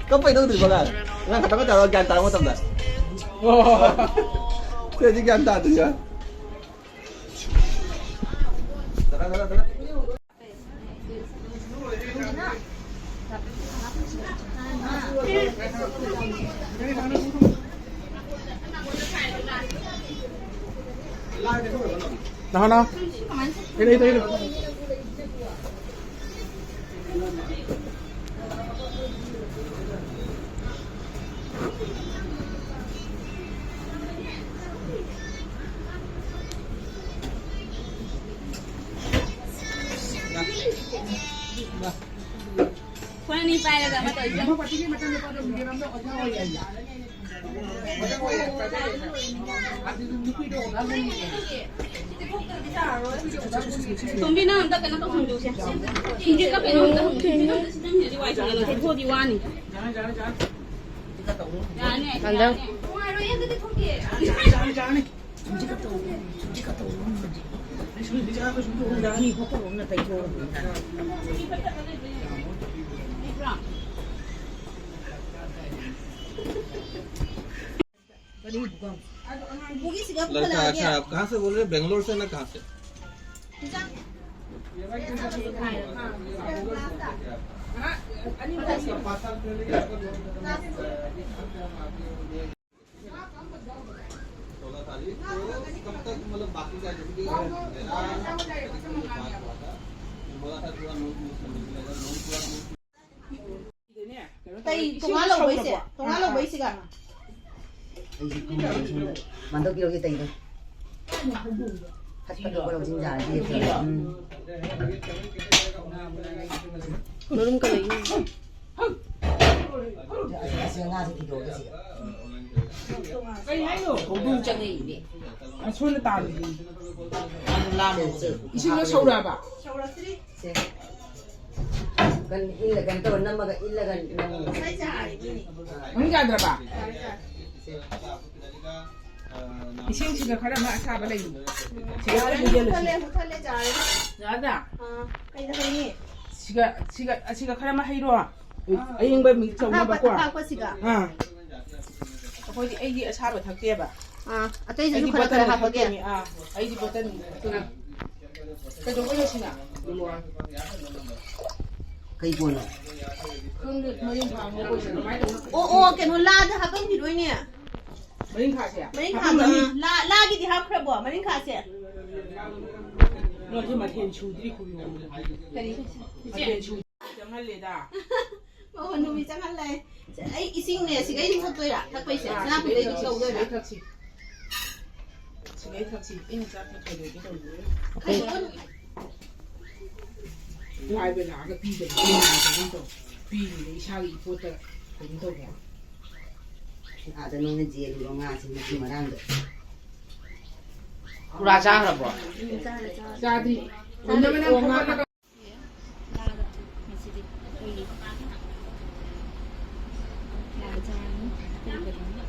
ꯀꯞꯄꯩ ꯇꯧꯗ꯭ꯔꯤꯕ ꯉꯥꯏ꯫ ꯉꯥꯏ ꯈꯛꯇꯪ ꯇꯧꯔꯒ ꯒ꯭ꯌꯥꯟ ꯇꯥꯔꯛꯄ ꯃꯇꯝꯗ꯫ ꯁꯤꯗꯤ ꯒ꯭ꯌꯥꯟ ꯇꯥꯗ꯭ꯔꯤꯕ꯫ ꯅꯍꯥ, ꯅꯍꯥ꯫ ꯏꯜꯂꯨ, ꯏꯜꯂꯨ, ꯏꯜꯂꯨ꯫ ꯐꯣꯟ ꯑꯅꯤ ꯄꯥꯏꯔꯒ ꯑꯃ ꯇꯧꯔꯤꯁꯦ꯫ ꯇꯣꯝꯕꯤ, ꯅꯪ ꯑꯝꯇ ꯀꯩꯅꯣ ꯇꯧꯁꯟꯕꯤꯌꯨꯁꯦ꯫ ꯏꯟꯖꯦꯛꯂ ꯀꯩꯅꯣ ꯑꯝꯇ ꯍꯪꯕꯤꯌꯨ꯫ ꯅꯪ ꯁꯤꯗꯪ ꯍꯦꯟꯅꯗꯤ ꯋꯥꯏ ꯁꯪꯉꯦ꯫ ꯅꯪ ꯆꯠꯊꯣꯛꯑꯗꯤ ꯋꯥꯅꯤ꯫ ꯌꯥꯅꯤ, ꯍꯟꯗꯛ ꯌꯥꯅꯤ꯫ ꯅꯨꯡꯉꯥꯏꯔꯣꯏꯌꯦ, ꯑꯗꯨꯗꯤ ꯊꯣꯛꯀꯦ꯫ लड़का अच्छा है। आप कहाँ से बोल रहे हैं? बेंगलोर से ना, कहाँ से? सोलह तारीख को कब तक, मतलब, बाकी का, जैसे कि मेरा बात हुआ था, बोला था थोड़ा नोट नोट करने के लिए, अगर नोट पूरा नोट ꯀꯩ ꯇꯣꯉꯥꯟ ꯂꯧꯕꯩꯁꯦ? ꯇꯣꯉꯥꯟ ꯂꯧꯕꯩꯁꯤꯒ? ꯑꯩꯁꯦ ꯈꯪꯗꯦ, ꯁꯣꯝꯗ ꯃꯟꯗꯧ ꯄꯤꯔꯛꯑꯣ, ꯇꯩꯗꯣ꯫ ꯐꯠ ꯐꯠ ꯂꯧꯕ ꯂꯧꯁꯤꯟ ꯌꯥꯔꯗꯤ ꯐꯩ꯫ ꯎꯝ꯫ ꯃꯔꯨꯝ ꯀꯂꯩ꯫ ꯑꯁꯤ, ꯑꯁꯤ ꯉꯥꯁꯦ ꯊꯤꯗꯣꯛꯑꯒꯦ ꯁꯤꯗ꯫ ꯀꯩ ꯍꯥꯏꯅꯣ? ꯍꯧꯗꯣꯡ ꯆꯪꯉꯛꯏꯅꯦ꯫ ꯑꯁꯣꯝꯗ ꯇꯥꯔꯤꯗꯨꯅꯤ꯫ ꯏꯁꯤꯡꯗꯣ ꯁꯧꯔꯛꯑꯕ? ꯁꯧꯔꯛꯇ꯭ꯔꯤ꯫ ꯁꯦ꯫ ꯀꯟ-, ꯏꯜꯂ-, ꯀꯩꯅꯣ ꯇꯧꯔ ꯅꯝꯃꯒ ꯏꯜꯂꯒ ꯅꯝꯃꯣ꯫ ꯉꯁꯥꯏ ꯆꯥꯔꯤꯗꯨꯅꯤ꯫ ꯃꯅꯨꯡ ꯌꯥꯗ꯭ꯔꯕ? ꯌꯥꯔꯦ, ꯌꯥꯔꯦ꯫ ꯁꯦ꯫ ꯏꯁꯤꯡꯁꯤꯒ ꯈꯔ ꯑꯃ ꯑꯁꯥꯕ ꯂꯩꯕꯅꯦ꯫ ꯁꯤꯒ ꯌꯥꯔꯦ, ꯈꯔ ꯍꯩꯖꯤꯜꯂꯁꯤ꯫ ꯃꯨꯠꯊꯠꯂꯦ, ꯃꯨꯠꯊꯠꯂꯦ, ꯌꯥꯔꯦ꯫ ꯌꯥꯔꯗ꯭ꯔꯥ? ꯑꯥ, ꯀꯩꯗ ꯍꯩꯅꯤ? ꯁꯤꯒ, ꯁꯤꯒ, ꯑꯁꯤꯒ ꯈꯔ ꯑꯃ ꯍꯩꯔꯣ꯫ ꯑꯥ꯫ ꯑꯌꯤꯡꯕ ꯃꯤꯛꯁ ꯑꯄꯥꯛꯄ, ꯇꯧꯅꯕꯀꯣ꯫ ꯑꯄꯥꯛꯄꯁꯤꯒ꯫ ꯑꯥ꯫ ꯑꯩꯈꯣꯏꯗꯤ, ꯑꯩꯗꯤ ꯑꯁꯥꯕ ꯊꯛꯇꯦꯕ꯫ ꯑꯥ, ꯑꯇꯩꯁꯤꯁꯨ ꯑꯩꯗꯤ ꯈꯔ ꯈꯔ ꯕꯣꯇꯜꯗ ꯍꯥꯞꯄꯒꯦ꯫ ꯊꯛꯇꯣꯏꯅꯤ꯫ ꯑꯥ, ꯑꯩꯗꯤ ꯕꯣꯇꯜ ꯈꯔ꯫ ꯀꯩꯗꯧꯕꯩꯅꯣ ꯁꯤꯅ? ꯀꯩ ꯄꯣꯠꯅꯣ? ꯈꯪꯗꯦ, ꯃꯔꯤꯡꯈꯥ ꯑꯉꯧꯕꯁꯦ ꯀꯃꯥꯏꯅ ꯇꯧꯕꯅꯣ? ꯑꯣ, ꯑꯣ, ꯀꯩꯅꯣ, ꯂꯥꯗ ꯍꯥꯞꯄꯝꯈꯤꯗꯣꯏꯅꯦ꯫ ꯃꯔꯤꯡꯈꯥꯁꯦ? ꯃꯔꯤꯡꯈꯥꯗꯣ, ꯍꯥꯞꯄꯝꯃꯅꯤ꯫ ꯑꯥ, ꯂꯥ-, ꯂꯥꯒꯤꯗꯤ ꯍꯥꯞꯈ꯭ꯔꯕꯣ, ꯃꯔꯤꯡꯈꯥꯁꯦ? ꯅꯣꯏꯁꯦ ꯃꯊꯦꯜ ꯁꯨꯗ꯭ꯔꯤ, ꯈꯨꯌꯣꯝ꯫ ꯀꯔꯤ? ꯃꯊꯦꯜ ꯁꯨ-, ꯆꯪꯍꯜꯂꯦꯗ꯫ ꯑꯣ, ꯅꯨꯃꯤꯠ ꯆꯪꯍꯜꯂꯦ꯫ ꯑꯩ ꯏꯁꯤꯡꯅꯦ, ꯁꯤꯒꯩꯗꯤ ꯊꯛꯇꯣꯏꯔꯥ? ꯊꯛꯄꯩꯁꯦ? ꯑꯥ, ꯁꯅꯥꯄꯨꯡꯗꯩ ꯑꯗꯨꯝ ꯁꯤꯒꯩ ꯊꯛꯁꯤ, ꯂꯧꯗꯣꯏꯔꯥ? ꯁꯤꯒꯩ ꯊꯛꯁꯤ꯫ ꯁꯤꯒꯩ ꯊꯛꯁꯤ꯫ ꯑꯩꯅ ꯆꯥꯛ ꯊꯛꯄ ꯂꯣꯏꯒꯦ ꯇꯧꯔꯤ꯫ ꯀꯩꯅꯣ? ꯋꯥꯏꯕ ꯂꯥꯛꯑꯒ ꯄꯤꯗꯕ, ꯄꯤꯔꯤꯉꯩꯗ ꯏꯁꯥꯒꯤ ꯏꯄꯣꯠꯇ ꯀꯩꯅꯣ ꯇꯧꯕ꯫ ꯑꯥꯗ ꯅꯣꯏꯅ ꯖꯦꯜꯂꯨꯔꯣ ꯉꯥꯁꯤ ꯃꯇꯨ ꯃꯔꯥꯡꯗꯣ꯫ ꯄꯨꯔꯥ ꯆꯥꯈ꯭ꯔꯕ꯭ꯔꯣ? ꯆꯥꯗ꯭ꯔꯤ꯫ ꯑꯣꯟꯅꯕ ꯅꯪ ꯐꯝꯕ ꯂꯥꯗ ꯉꯁꯤꯗꯤ ꯑꯩꯈꯣꯏꯒꯤ ꯂꯥꯗ ꯆꯥꯔꯅꯤ꯫ ꯑꯇꯩ ꯀꯩꯅꯣ?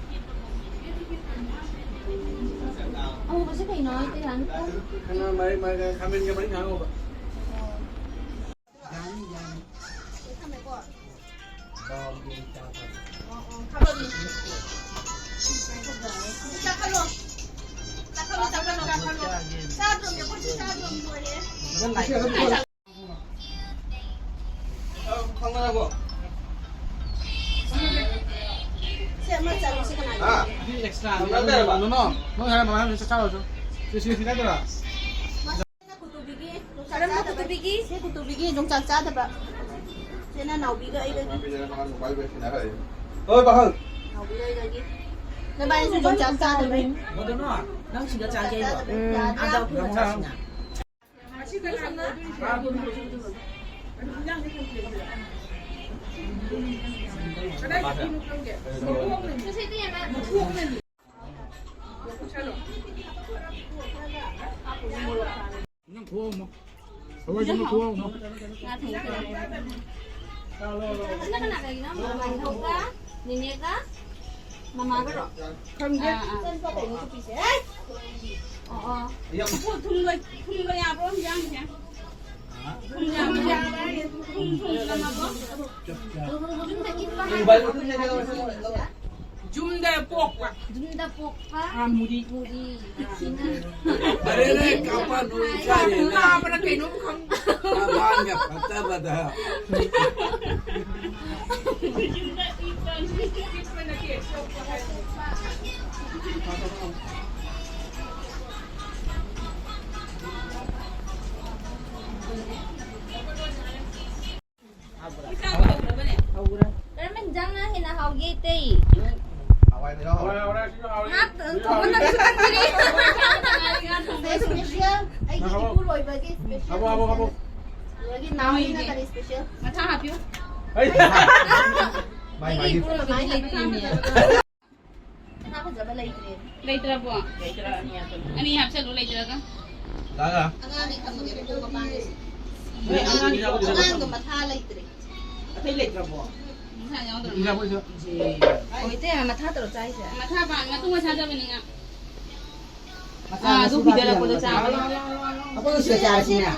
ꯑꯃꯨꯕꯁꯦ ꯀꯩꯅꯣ? ꯑꯩ ꯀꯩ ꯍꯥꯏꯅꯣ? ꯈꯥꯃꯦꯟꯒ ꯃꯔꯤꯡꯈꯥ ꯉꯧꯕ꯫ ꯑꯣ꯫ ꯊꯝꯃꯦꯀꯣ꯫ ꯑꯣ, ꯑꯣ, ꯊꯝꯃꯦ꯫ ꯆꯥꯈꯠꯂꯣ꯫ ꯆꯥꯈꯠꯂꯣ, ꯆꯥꯈꯠꯂꯣ, ꯆꯥꯈꯠꯂꯣ꯫ ꯆꯥꯗ꯭ꯔꯣꯃꯤ, ꯑꯩꯈꯣꯏꯁꯨ ꯆꯥꯗ꯭ꯔꯣꯃꯤ, ꯂꯣꯏꯔꯦ꯫ ꯁꯦ, ꯑꯃ ꯆꯥꯔꯨꯁꯤ, ꯀꯅꯥꯒꯤ? ꯍꯥ? ꯁꯤ ꯑꯦꯛꯁꯇ꯭ꯔꯥ꯫ ꯅꯣ, ꯅꯣ, ꯅꯣ, ꯅꯣ, ꯅꯣꯏ ꯍꯥꯏꯔ ꯃꯃꯥꯏ ꯆꯥꯔꯨꯁꯨ꯫ ꯁꯤ, ꯁꯤ, ꯁꯤ ꯅꯠꯇ꯭ꯔꯣ? ꯀꯨꯇꯨꯕꯤꯒꯤ ꯌꯣꯡꯆꯥꯛ ꯀꯔꯝꯕ ꯆꯥꯗꯕ? ꯀꯨꯇꯨꯕꯤꯒꯤ? ꯁꯤ ꯀꯨꯇꯨꯕꯤꯒꯤ ꯌꯣꯡꯆꯥꯛ ꯆꯥꯗꯕ꯫ ꯁꯤꯅ ꯅꯥꯎꯕꯤꯒ ꯑꯩꯒꯒꯤ꯫ ꯍꯣꯏ, ꯄꯥꯈꯪ꯫ ꯅꯥꯎꯕꯤꯒ ꯑꯩꯒꯒꯤ꯫ ꯅꯕꯥꯅꯤꯁꯨ ꯌꯣꯡꯆꯥꯛ ꯆꯥꯗꯕ꯫ ꯃꯗꯨꯅꯣ, ꯅꯪ ꯁꯤꯒ ꯆꯥꯒꯦ ꯍꯥꯏꯔꯣ? ꯎꯝ꯫ ꯑꯗ ꯌꯣꯡꯆꯥꯛꯁꯤꯅ꯫ ꯅꯪ ꯊꯣꯛꯑꯝꯃꯣ꯫ ꯍꯋꯥꯏ ꯅꯪ ꯊꯣꯛꯑꯝꯃꯣ꯫ ꯉꯥ ꯊꯣꯡꯕ ꯀꯩꯗꯧꯔꯒꯦ? ꯁꯤꯅ ꯀꯅꯥ ꯀꯩꯒꯤꯅꯣ? ꯃꯥꯏꯊꯧꯒ ꯅꯦꯅꯦꯒ ꯃꯃꯥꯒꯔꯣ? ꯈꯪꯗꯦ꯫ ꯑꯥ, ꯑꯥ꯫ ꯏꯆꯟ ꯊꯣꯛꯄꯩꯅꯦ ꯅꯨꯄꯤꯁꯦ꯫ ꯑꯣ, ꯑꯣ꯫ ꯊꯨꯝꯒ, ꯊꯨꯝꯒ ꯌꯥꯕ꯭ꯔꯣ ꯍꯤꯟꯖꯥꯡꯁꯦ? ꯌꯨꯝꯗ ꯄꯣꯛꯄ꯫ ꯌꯨꯝꯗ ꯄꯣꯛꯄ꯫ ꯑꯥ, ꯃꯨꯔꯤ꯫ ꯃꯨꯔꯤ꯫ ꯑꯔꯦ, ꯔꯦ, ꯀꯥꯄꯥ ꯅꯣꯏ ꯆꯥꯔꯦ꯫ ꯅꯥꯕꯅ ꯀꯩꯅꯣꯝ ꯈꯪ-, ꯀꯥꯄꯥꯟꯒ ꯐꯠꯇꯕꯗ꯫ ꯌꯨꯝꯗ ꯏꯄꯟ-, ꯏꯄꯟ ꯅꯠꯇꯦ, ꯄꯣꯛꯄ ꯍꯥꯏꯕ꯫ ꯀꯔꯝꯕ ꯍꯤꯟꯖꯥꯡꯅ ꯍꯦꯟꯅ ꯍꯥꯎꯒꯦ, ꯏꯇꯩ? ꯍꯋꯥꯏꯗ ꯌꯥꯎꯔꯦ꯫ ꯉꯥ ꯊꯣꯡꯕ ꯇꯝꯁꯨ ꯇꯝꯗ꯭ꯔꯤ꯫ Special, ꯑꯩꯒꯤ ꯏꯄꯨꯔꯣꯏꯕꯒꯤ special꯫ ꯍꯥꯞꯄꯣ, ꯍꯥꯞꯄꯣ, ꯍꯥꯞꯄꯣ꯫ ꯑꯗꯒꯤ ꯅꯥꯎꯒꯤꯅ ꯀꯔꯤ special? ꯃꯊꯥ ꯍꯥꯞꯄꯤꯌꯨ꯫ ꯑꯩ꯫ ꯃꯥꯏ, ꯑꯩꯒꯤ ꯃꯥꯏꯒꯤ꯫ ꯏꯄꯨꯔꯣꯏꯕꯒꯤ ꯂꯩꯇꯦꯅꯦ꯫ ꯁꯅꯥ ꯐꯖꯕ ꯂꯩꯇ꯭ꯔꯦ꯫ ꯂꯩꯇ꯭ꯔꯕꯣ? ꯂꯩꯇ꯭ꯔꯥ? ꯑꯅꯤ ꯍꯥꯞꯆꯜꯂꯨ꯫ ꯑꯅꯤ ꯍꯥꯞꯆꯜꯂꯨ ꯂꯩꯇ꯭ꯔꯒ꯫ ꯂꯥꯛꯑꯒ꯫ ꯑꯉꯥꯡꯗꯤ ꯊꯝꯃꯒꯦ ꯃꯈꯣꯡ ꯃꯄꯥꯟꯗ꯫ ꯅꯣꯏ ꯑꯉꯥꯡꯒꯤ ꯌꯥꯎꯗ꯭ꯔꯕꯣ? ꯑꯉꯥꯡꯗꯣ ꯃꯊꯥ ꯂꯩꯇ꯭ꯔꯦ꯫ ꯑꯇꯩ ꯂꯩꯇ꯭ꯔꯕꯣ? ꯃꯊꯥ ꯌꯥꯎꯗ꯭ꯔꯕꯣ? ꯏꯟꯖꯥꯡ ꯄꯣꯠꯁꯦ꯫ ꯑꯣ, ꯏꯇꯩ, ꯃꯊꯥ ꯇꯧꯔ ꯆꯥꯏꯁꯦ? ꯃꯊꯥ ꯄꯥꯟ ꯃꯇꯨꯡ ꯑꯣꯏ ꯆꯥꯗꯕꯅꯤ ꯉꯥ꯫ ꯃꯊꯥ ꯑꯥ, ꯑꯗꯨ ꯃꯁꯨꯡ ꯄꯤꯊꯔꯛꯄꯗꯣ ꯇꯥꯕꯤꯔꯣ꯫ ꯆꯥꯕꯅꯤ꯫ ꯑꯩꯈꯣꯏ ꯁꯤꯗ ꯆꯥꯔꯁꯤꯅꯦ꯫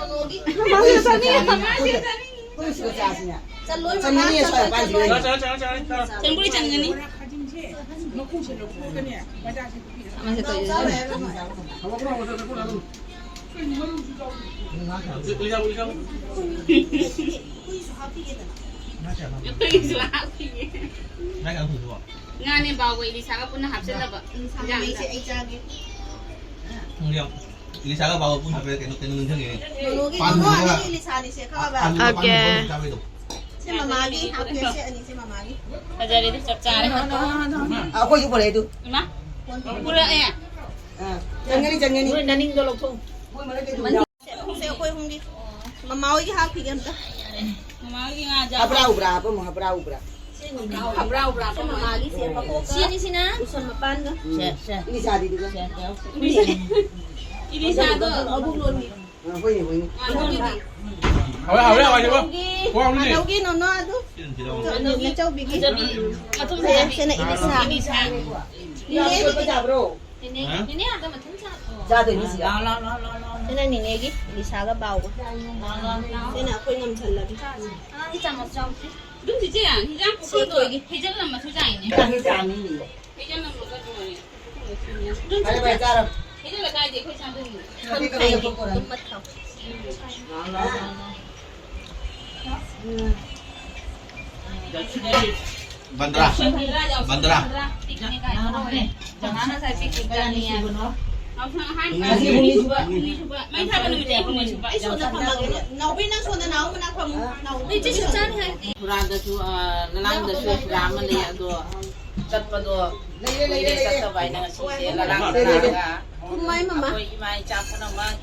ꯃꯃꯥꯁꯨ ꯆꯥꯅꯤꯡꯉꯦ꯫ ꯑꯩꯈꯣꯏ ꯁꯤꯗ ꯆꯥꯔꯁꯤꯅꯦ꯫ ꯆꯜꯂꯣꯏ ꯆꯟꯒꯅꯤ, ꯃꯃꯥ, ꯁ꯭ꯋꯥꯏ ꯆꯜꯂꯣꯏ, ꯄꯥꯏꯁꯤꯗ꯫ ꯆꯜꯂꯣꯏ꯫ ꯆꯥ, ꯆꯥ, ꯆꯥ, ꯆꯥ, ꯆꯥ꯫ ꯆꯪꯕꯨꯗꯤ ꯆꯟꯒꯅꯤ꯫ ꯑꯃꯁꯦ ꯇꯧꯔꯤꯁꯦ꯫ ꯍꯧꯒꯠꯄ꯭ꯔꯣ, ꯍꯧꯒꯠꯄ꯭ꯔꯣ, ꯍꯧꯒꯠꯄ꯭ꯔꯣ꯫ ꯑꯩꯈꯣꯏꯒꯤꯁꯨ ꯍꯥꯞꯄꯤꯒꯦꯗꯅ꯫ ꯉꯥ ꯀꯌꯥ ꯊꯣꯡꯗꯣꯏꯕ? ꯉꯥꯅꯦ, ꯕꯥꯎꯒ ꯏꯂꯤꯁꯥꯒ ꯄꯨꯟꯅ ꯍꯥꯞꯆꯤꯜꯂꯕ ꯏꯟꯁꯥꯡꯗ꯫ ꯏꯟꯁꯥꯡꯁꯦ ꯑꯩ ꯆꯥꯒꯦ꯫ ꯎꯝ, ꯌꯥꯝ꯫ ꯏꯂꯤꯁꯥꯒ ꯕꯥꯎꯒ ꯄꯨꯟꯅ ꯍꯥꯞꯄꯦ, ꯀꯩꯅꯣ, ꯀꯩꯅꯣ ꯅꯤꯡꯁꯤꯡꯉꯦ꯫ ꯅꯣꯅꯣꯒꯤ, ꯄꯥꯟ ꯅꯣꯅꯣ, ꯊꯣꯡꯉꯒ ꯑꯅꯤ ꯏꯂꯤꯁꯥꯅꯤꯁꯦ, ꯈꯪꯉꯕ? ꯑꯂꯨꯒ ꯄꯥꯟ ꯑꯣꯀꯦ꯫ ꯊꯣꯡꯉꯒ ꯆꯥꯕꯩꯗꯣ꯫ ꯁꯤ ꯃꯃꯥꯒꯤ ꯍꯥꯞꯀꯦ, ꯁꯤ ꯑꯅꯤꯁꯦ ꯃꯃꯥꯒꯤ꯫ ꯐꯖꯔꯦꯗ, ꯆꯞ ꯆꯥꯔꯦ꯫ ꯑꯩꯈꯣꯏꯁꯨ ꯄꯨꯔꯛꯑꯦ ꯑꯗꯨ꯫ ꯏꯃꯥ, ꯄꯨꯔꯛꯑꯦ꯫ ꯑꯥ, ꯆꯟꯒꯅꯤ, ꯆꯟꯒꯅꯤ꯫ ꯅꯣꯏ ꯅꯅꯤꯡꯗꯣ ꯂꯧꯊꯣꯛꯎ꯫ ꯃꯣꯏ ꯃꯔꯛꯇ ꯑꯗꯨꯝ ꯌꯥꯎ-, ꯁꯦ, ꯑꯩꯈꯣꯏ ꯑꯍꯨꯝꯒꯤ꯫ ꯃꯃꯥ ꯍꯣꯏꯒꯤ ꯍꯥꯞꯈꯤꯒꯦ ꯑꯝꯇ꯫ ꯃꯃꯥ ꯍꯣꯏꯒꯤ ꯉꯥ ꯍꯥꯞꯄ꯭ꯔꯥ ꯎꯕ꯭ꯔꯥ? ꯍꯥꯞꯄꯝꯃꯣ, ꯍꯥꯞꯄ꯭ꯔꯥ ꯎꯕ꯭ꯔꯥ? ꯁꯤ ꯃꯃꯥꯒꯤ ꯁꯦ ꯃꯀꯣꯛꯀ ꯁꯤꯅꯤ, ꯁꯤꯅ? ꯎꯁꯣꯟ ꯃꯄꯥꯟꯒ꯫ ꯁꯦ, ꯁꯦ꯫ ꯏꯂꯤꯁꯥꯗꯤ ꯑꯗꯨꯒ꯫ ꯁꯦ, ꯁꯦ꯫ ꯏꯂꯤꯁꯥꯗꯣ꯫ ꯑꯕꯨꯡ ꯂꯣꯟꯒꯤ꯫ ꯍꯣꯏꯅꯦ, ꯍꯣꯏꯅꯦ꯫ ꯍꯥꯎꯔꯦ, ꯍꯥꯎꯔꯦ, ꯍꯥꯎꯔꯦ, ꯍꯥꯎꯔꯦ꯫ ꯅꯆꯧꯒꯤ, ꯍꯥꯎꯔꯦ꯫ ꯅꯆꯧꯒꯤ ꯅꯣꯅꯣ ꯑꯗꯨ꯫ ꯅꯆꯧꯕꯤꯒꯤ꯫ ꯐꯖꯕꯤ꯫ ꯃꯊꯨꯝ ꯐꯖꯕꯤ꯫ ꯁꯤꯅ ꯏꯂꯤꯁꯥ꯫ ꯏꯂꯤꯁꯥ꯫ ꯅꯦꯅꯦꯒꯤ꯫ ꯌꯥꯕ꯭ꯔꯣ? ꯅꯦꯅꯦ, ꯍꯥ? ꯅꯦꯅꯦ ꯑꯥꯗ ꯃꯊꯨꯝ ꯆꯥ-, ꯑꯣ꯫ ꯆꯥꯗꯣꯏꯅꯤ ꯁꯤꯗ꯫ ꯁꯤꯅ ꯅꯦꯅꯦꯒꯤ ꯏꯂꯤꯁꯥꯒ ꯕꯥꯎꯒ꯫ ꯁꯤꯅ ꯑꯩꯈꯣꯏ ꯉꯝꯁꯜꯂꯒꯦ꯫ ꯑꯉꯥꯡꯒꯤ ꯆꯥꯃꯁ ꯌꯥꯎꯗ꯭ꯔꯤ꯫ ꯑꯗꯨꯝ ꯆꯤꯆꯦ, ꯍꯤꯟꯖꯥꯡ ꯁꯤ ꯄꯨꯈꯠꯂꯣ꯫ ꯑꯩꯈꯣꯏꯒꯤ꯫ ꯍꯩꯖꯜꯂꯝꯃꯁꯨ ꯌꯥꯏꯅꯦ꯫ ꯍꯤꯟꯖꯥꯡ ꯆꯥꯅꯤꯡꯉꯤꯅꯦ꯫ ꯍꯩꯖꯜꯂꯝꯃꯒ ꯂꯣꯏꯔꯦ꯫ ꯐꯔꯦ, ꯐꯔꯦ, ꯆꯥꯔꯣ꯫ ꯍꯩꯖꯜꯂ ꯀꯥꯏꯗꯦ, ꯑꯩꯈꯣꯏ ꯆꯥꯗꯣꯏꯅꯦ꯫ ꯈꯪ ꯐꯩꯅꯦ, ꯇꯨꯝꯃ ꯊꯝ꯫ ꯕꯟꯗ꯭ꯔꯥ꯫ ꯕꯟꯗ꯭ꯔꯥ꯫ ꯃꯥꯅ ꯉꯁꯥꯏ ꯄꯤꯛꯇ꯭ꯔꯨ ꯆꯥꯅꯤꯡꯉꯦ ꯍꯥꯏꯕ꯫ ꯉꯁꯤ ꯍꯨꯝꯅꯤ ꯁꯨꯕ꯫ ꯍꯨꯝꯅꯤ ꯁꯨꯕ꯫ ꯃꯩ ꯊꯥꯕ ꯅꯨꯃꯤꯠꯇ ꯑꯩ ꯍꯨꯝꯅꯤ ꯁꯨꯕ꯫ ꯑꯩ ꯁꯣꯝꯗ ꯐꯝꯃꯒꯦ꯫ ꯅꯥꯎꯕꯤ, ꯅꯪ ꯁꯣꯝꯗ ꯅꯥꯎ ꯃꯅꯥꯛ ꯐꯝꯃꯨ꯫ ꯅꯥꯎꯕꯤ꯫ ꯏꯆꯦ ꯁꯨꯝ ꯆꯥꯅꯤ ꯍꯥꯏꯔꯗꯤ꯫ ꯈꯨꯔꯥꯗꯁꯨ, ꯑ, ꯂꯂꯥꯡꯗꯁꯨ ꯈꯨꯔꯥ ꯑꯃ ꯂꯩ, ꯑꯗꯣ ꯆꯠꯄꯗꯣ ꯂꯩꯔꯦ, ꯂꯩꯔꯦ, ꯀꯨꯏꯔꯦ ꯂꯩꯔꯦ꯫ ꯆꯠꯇꯕ ꯍꯥꯏꯅ ꯉꯁꯤꯁꯦ ꯂꯂꯥꯡꯗ ꯂꯥꯛꯑꯒ ꯊꯨꯝꯃꯥꯏ ꯃꯃꯥ꯫ ꯑꯩꯈꯣꯏ ꯏꯃꯥ ꯏꯆꯥ ꯄꯨꯝꯅꯃꯛ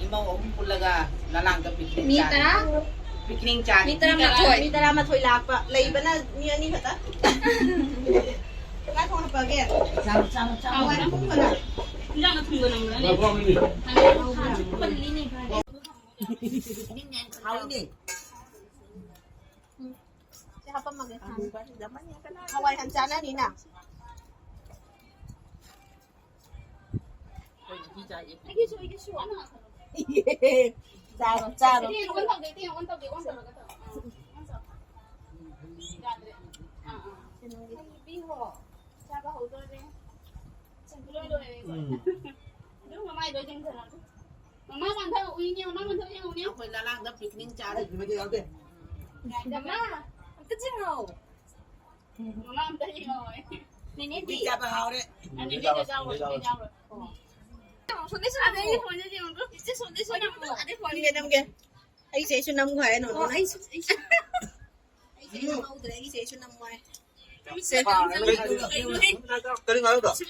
ꯏꯃꯧ ꯑꯍꯨꯝ ꯄꯨꯜꯂꯒ ꯂꯂꯥꯡꯗ picnic ꯃꯤ ꯆꯥꯅꯤ꯫ ꯇꯔꯥ? Picnic ꯆꯥꯅꯤ꯫ ꯃꯤ ꯇꯔꯥꯃꯥꯊꯣꯏ꯫ ꯃꯤ ꯇꯔꯥꯃꯥꯊꯣꯏ ꯂꯥꯛꯄ꯫ ꯂꯩꯕꯅ ꯃꯤ ꯑꯅꯤ ꯈꯛꯇ꯫ ꯉꯥ ꯊꯣꯡ ꯍꯥꯞꯄꯛꯑꯒꯦ꯫ ꯆꯥꯔꯣ, ꯆꯥꯔꯣ, ꯆꯥꯔꯣ꯫ ꯍꯋꯥꯏ ꯊꯣꯡꯕꯅ꯫ ꯏꯟꯖꯥꯡꯅ ꯊꯨꯝꯒ ꯅꯝꯕ꯭ꯔꯅꯦ? ꯍꯥꯎꯅꯦ꯫ ꯁꯤ ꯍꯥꯄꯝꯃꯒꯦ꯫ ꯍꯋꯥꯏ ꯍꯥꯟ ꯆꯥꯅꯅꯤꯅ꯫ ꯑꯩꯒꯤꯁꯨ, ꯑꯩꯒꯤꯁꯨ꯫ ꯆꯥꯔꯣ, ꯆꯥꯔꯣ꯫ ꯏꯆꯦ, ꯑꯣꯟ ꯇꯧꯒꯦ, ꯏꯆꯦ, ꯑꯣꯟ ꯇꯧꯒꯦ, ꯑꯣꯟ ꯇꯧꯔꯒ ꯇꯧ꯫ ꯑꯥ, ꯑꯣꯟ ꯇꯧ꯫ ꯌꯥꯗ꯭ꯔꯦ꯫ ꯑꯥ, ꯑꯥ꯫ ꯅꯨꯄꯤ ꯍꯣ, ꯆꯥꯕ ꯍꯧꯗꯣꯔꯦ꯫ ꯂꯣꯏ ꯂꯣꯏꯔꯦ꯫ ꯎꯝ꯫ ꯑꯗꯨ ꯃꯃꯥꯏꯗꯣ ꯌꯦꯡꯁꯤꯜꯂꯣ꯫ ꯃꯃꯥ ꯃꯥꯟꯊꯣꯛ ꯎꯏꯅꯦ, ꯃꯃꯥ ꯃꯥꯟꯊꯣꯛ ꯌꯦꯡꯉꯨꯅꯦ꯫ ꯑꯩꯈꯣꯏ ꯂꯂꯥꯡꯗ picnic ꯆꯥꯔꯤ꯫ ꯃꯃꯥ, ꯑꯝꯇ ꯆꯤꯡꯉꯣ꯫ ꯃꯃꯥ ꯑꯝꯇ ꯌꯦꯡꯉꯣ꯫ ꯅꯦꯅꯦꯗꯤ? Picnic ꯆꯥꯕ ꯍꯥꯎꯔꯦ꯫ ꯑ, ꯅꯦꯅꯦꯗ ꯆꯥꯎꯔꯣ, ꯅꯦꯅꯦ ꯆꯥꯎꯔꯣ꯫ ꯁꯣꯝꯗꯩ ꯁꯣꯝꯗ ꯑꯗꯩ ꯌꯦꯡꯉꯣ꯫ ꯐꯣꯟꯁꯦ ꯌꯦꯡꯉꯣ꯫ ꯏꯆꯦ ꯁꯣꯝꯗꯩ ꯁꯣꯝꯗ ꯌꯦꯡꯉꯣ꯫ ꯑꯗꯩ ꯐꯣꯟ ꯅꯝꯒꯦ, ꯅꯝꯒꯦ꯫ ꯑꯩꯁꯦ ꯑꯩꯁꯨ ꯅꯝꯒꯣ ꯍꯥꯏꯔꯦ, ꯅꯣꯅꯣ꯫ ꯑꯣ, ꯑꯩꯁꯨ, ꯑꯩꯁꯨ꯫ ꯑꯩꯁꯦ ꯅꯝꯍꯧꯗ꯭ꯔꯦ, ꯑꯩꯒꯤꯁꯦ ꯑꯩꯁꯨ ꯅꯝꯃꯣ ꯍꯥꯏ꯫ ꯁꯦ꯫ ꯀꯔꯤ ꯉꯥꯏꯔꯣꯗꯣ? ꯁꯦ,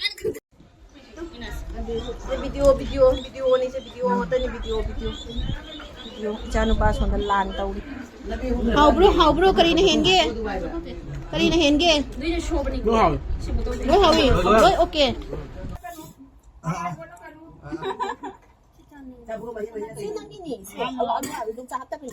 video, video, video ꯅꯤ ꯁꯦ, video ꯉꯥꯛꯇꯅꯤ, video, video, video꯫ ꯏꯆꯥꯅꯨꯄꯥ ꯁꯣꯝꯗ ꯂꯥꯟ ꯇꯧꯔꯤ꯫ ꯍꯥꯎꯕ꯭ꯔꯣ, ꯍꯥꯎꯕ꯭ꯔꯣ? ꯀꯔꯤꯅ ꯍꯦꯟꯒꯦ? ꯀꯔꯤꯅ ꯍꯦꯟꯒꯦ? ꯂꯣꯏ ꯍꯥꯎꯋꯤ꯫ ꯂꯣꯏ ꯍꯥꯎꯋꯤ? ꯂꯣꯏ, ꯂꯣꯏ꯫ ꯂꯣꯏ okay꯫ ꯁꯤ ꯅꯪꯒꯤꯅꯤ, ꯁꯦ꯫ ꯑꯗꯨꯝ ꯆꯥ ꯍꯥꯞꯇꯕꯅꯤ꯫